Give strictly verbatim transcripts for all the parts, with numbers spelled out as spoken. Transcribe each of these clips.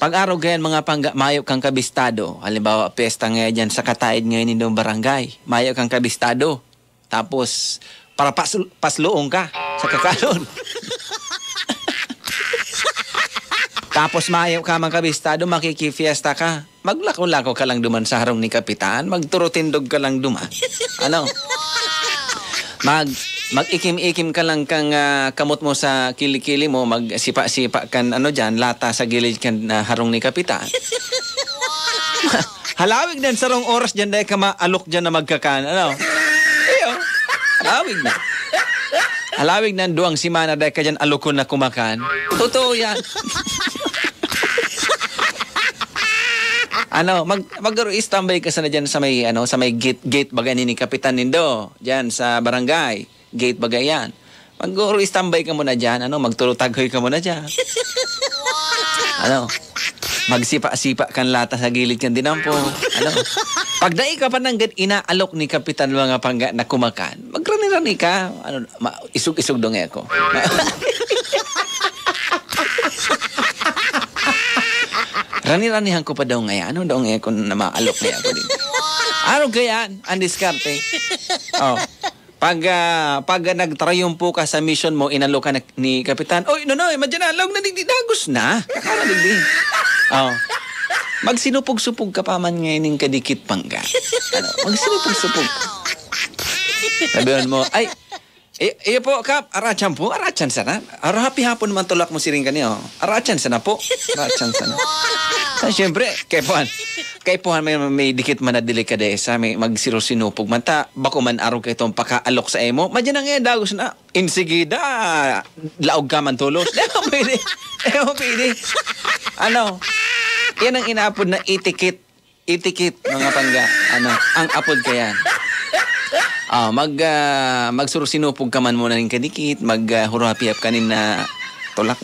Pag-arog kayan, mga pangga, mayo kang kabistado. Halimbawa, piyesta ngayon dyan sa kataid ngayon nindong barangay. Mayo kang kabistado. Tapos, para pasul-, pasluong ka sa kakalon. Tapos, mayo ka, mga kabistado, makikifiesta ka. Maglako-lako ka lang duman sa harong ni Kapitan. Magturutindog ka lang duman. Ano? Mag, mag-ikim-ikim ka lang kang, ah, kamot mo sa kilikili mo, magsipa-sipa kan, ano, dyan, lata sa gilid kan, ah, harong ni Kapitan. Halawig na sarong oras dyan, dahil ka maalok dyan na magkakan, ano? Iyo. Halawig na. Halawig na duwang semana, dahil ka dyan alokon na kumakan. Totoo yan. Ano, mag, mag-istambay ka sana dyan sa may, ano, sa may gate, gate baga ni, ni Kapitan nindo, dyan sa barangay. Gate baga yan. Mag-istambay ka muna dyan, ano, magturutaghoy ka muna dyan. Ano, magsipa-sipa kan lata sa gilid kan dinampo. Ano, pag dai ka pa nanggad inaalok ni Kapitan mga pangga na kumakan, magrani-rani ka, ano, ma-, isog-isog daw ngaya ko. Rani-ranihan ko pa daw ngaya. Ano daw ngaya ko na maalok ngaya ko din? Ano kaya ang diskarte? Oh. Pag, ah, pag nagtrayumpo ka sa mission mo, inalokan na ni Kapitan, "Oy, Nonoy, madyan na, laog na digdi, dagos na." Ano digdi? Oh. Magsinupog-supog ka pa man ngayon ning kadikit pangga. Ano? Magsinupog-supog. Sabihan mo, "Ay, i-, iyo po, Kap, aratsan po, aratsan sana. Arahapi hapon naman tulak mo siring kaniyo. Aratsan sana po. Aratsan sana." Ah, siyempre, kaipuhan, kaipuhan may, may dikit man na delikadesa, may magsirusinupog man ta, bako man arog ka itong pakaalok sa imo. Madyan na ngayon, dagos na. Insigida, laog ka man tulos. Di mo pwede. Di mo pwede. Ano? Yan ang inaapod na etiquette. Etiquette, mga pangga. Ano? Ang apod ka yan. Ah, mag, ah, magsurusinupog ka man muna nin kadikit, mag, ah, hurapihap ka nin, ah, tulak.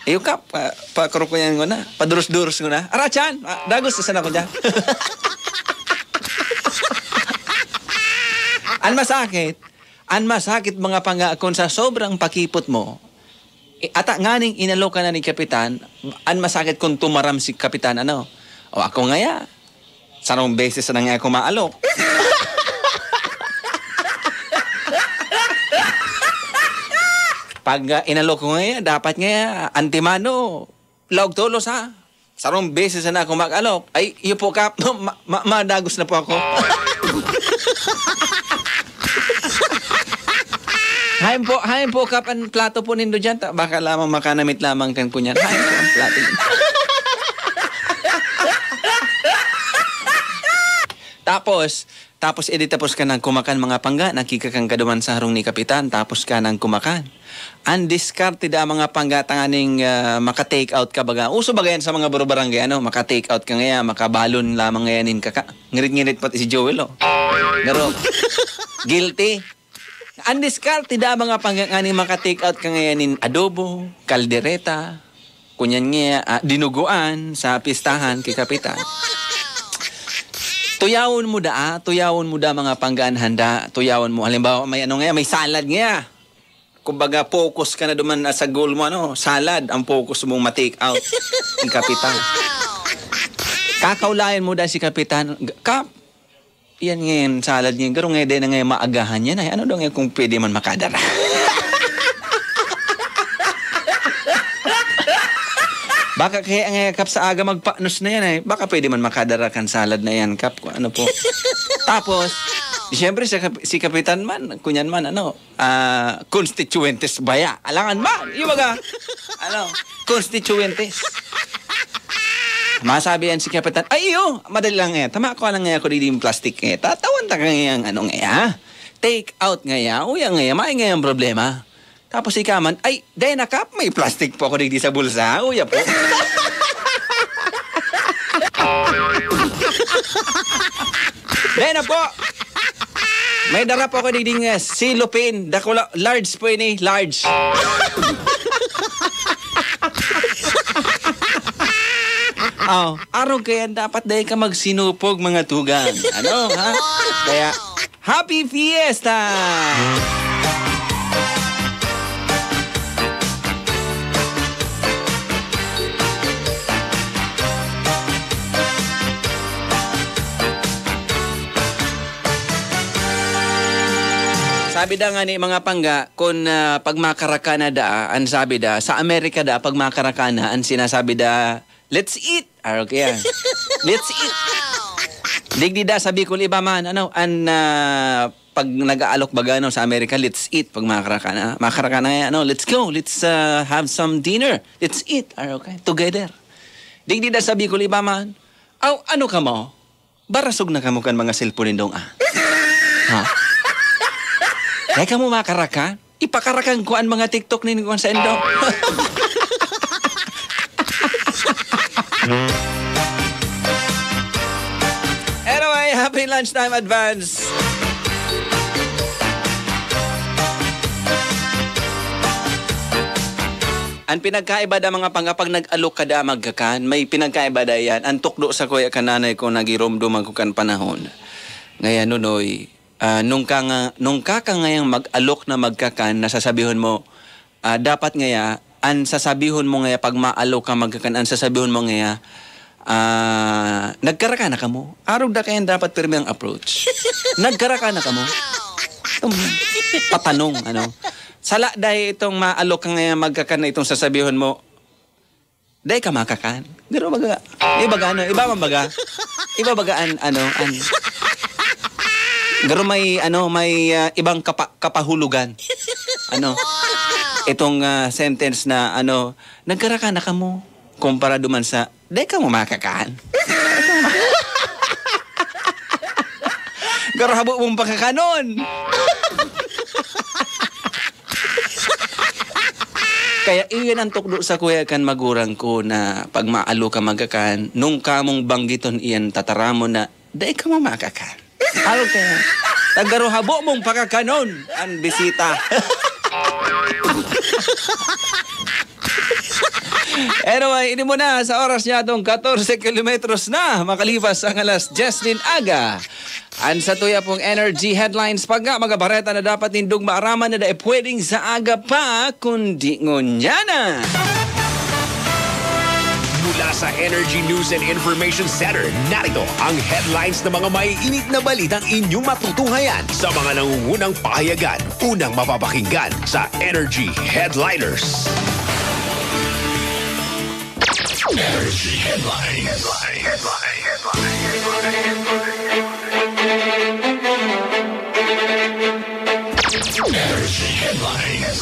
Iyo ka, pa, pakurukuyan ko na. Padurus-durus ko na. Aratsan! Ah, dagos, saan ako dyan? Ang masakit, An masakit, mga panga, kun sa sobrang pakipot mo, i-, ata nganing inalokan na ni Kapitan, an masakit kun tumaram si Kapitan, ano, "O, ako ngaya, sarong beses na nga ako maalok." Pag, ah, inalok ko ngaya, dapat ngaya, antemano, laog tolos, ha? Sarong beses na ako mag-alok. Ay, iyo po, Kap. Ma-, ma-, madagos na po ako. Hain po, hain po, Kap, ang plato po nindo dyan. Ta-, baka lamang makanamit lamang kan kunyan. Hain po ang plato nindo. Tapos, Tapos, edi tapos ka nang kumakan, mga pangga, nakikakan ka duman sa harong ni Kapitan, tapos ka nang kumakan. Ang diskarte da, mga pangga, tanganing, ah, maka-take out ka baga. Uso baga yan sa mga baro-barangay, ano, maka-take out ka ngaya, makabalon lamang ngaya nin kaka-, ngirit-ngirit pati si Joel, oh. Pero, guilty. Ang diskarte da, mga pangga, nganing maka-take out ka ngayan nin adobo, kaldereta, kunyan nga, ah, dinuguan sa pistahan ki Kapitan. Tuyawon mo da, ah, tuyawon mo da, mga pangga, an handa, tuyawon mo. Halimbawa, may ano nga, may salad nga. Kumbaga, focus ka na duman, ah, sa goal mo, ano, salad ang focus mong ma-take out ki Kapitan. Kakaulayan mo da si Kapitan, "Kap, yan ngayon, salad ngayon, garo ngayon, dai na ngayon maagahan yan, ay, ano daw ngayon kung pwede man makadara?" Baka kaya nga, Kap, sa aga magpanos na yan, ay, baka pwede man makadara kan salad na yan, Kap, kung ano po. Tapos, siyempre, si Kap-, si Kapitan man, kunyan man, ano, ah, constituentes baya. Alangan man, yung mga, ano, constituentes. Masabi yan si Kapitan, "Ay, iyo, madali lang eh. Tama ko lang eh, ako digdi yung plastic eh. Tatawan ta ka ngayang ano nga, ha? Take out nga ya, uya nga ya, may ngayang problema." Tapos ika man, "Ay, dai na, Kap, may plastic po ako digdi sa bulsa, uya po." "Dai na po. May dara po ako digdi nga silopin, dakula, large po ini, large." Oh, arog kaya dapat dai ka magsinupog, mga tugang. Ano, ha? Kaya, Happy Fiesta! Sabi da nga ni mga pangga, kun, ah, pag makaraka na da, an sabi da, sa Amerika da, pag makaraka na, an sinasabi da, "Let's eat!" Aro kaya, "Let's eat!" Digdi da sa Bicol iba man, ano, an, ah, pag nag-aalok baga, no, sa Amerika, "Let's eat." Pag makaraka na, makaraka na yan, ano, "Let's go, let's, ah, have some dinner. Let's eat." Aro kaya, together. Digdi da sa Bicol iba man, "Aw, ano ka mo? Barasog na kamo kan mga cellphone nindong, ah. Ha? Dai kamo makarakan? Ipakarakan ko an mga TikTok nindo kan saindo." Anyway, happy lunchtime advance. An pinagkaiba da mga pangga, pag nag-alok ka da magkakan, may pinagkaiba da yan. An tukdo sa kuya kan nanay ko, nagiromdom ako kan panahon. Ngaya, Nonoy, ah, nung ka nga, nung ka ka ngayang mag-alok na magkakan, na sasabihon mo, ah, dapat ngaya, an sasabihon mo ngaya pag maalok ka magkakan, an sasabihon mo ngaya, ah, "Nagkaraka na kamo?" Arog da kayan dapat pirmi ang approach. "Nagkaraka na kamo?" Um, patanong, ano. Sala dahil itong maalok ka ngaya magkakan na itong sasabihon mo, "Dai ka makakan." Pero baga, iba baga, ano, iba man baga. Iba baga an, ano, an, pero may, ano, may, ah, ibang kapa-, kapahulugan. Ano, itong, ah, sentence na, ano, "Nagkaraka na kamo," kumpara duman sa, "Dai kamo makakan." Pero habo mong pakakanon. Kaya iyan ang tukdo sa kuya kan magurang ko na pag maalo ka magkakan, nung kamong banggiton iyan tataramon na, "Dai ka mo makakan." Alo kaya, "Tagaro habo mong pakakanon an bisita." Anyway, ini muna sa oras niya atong katorse kilometros na makalipas ang alas dyes nin aga. An satuya pong Energy Headlines pa nga, mga bareta na dapat nindong maaraman na dai pwedeng sa aga pa, kundi ngunyan na. Mula sa Energy News and Information Center, narito ang headlines ng mga maiinit na balitang inyong matutunghayan sa mga nangungunang pahayagan. Unang mapapakinggan sa Energy Headliners. Energy Headlines. Energy Headlines.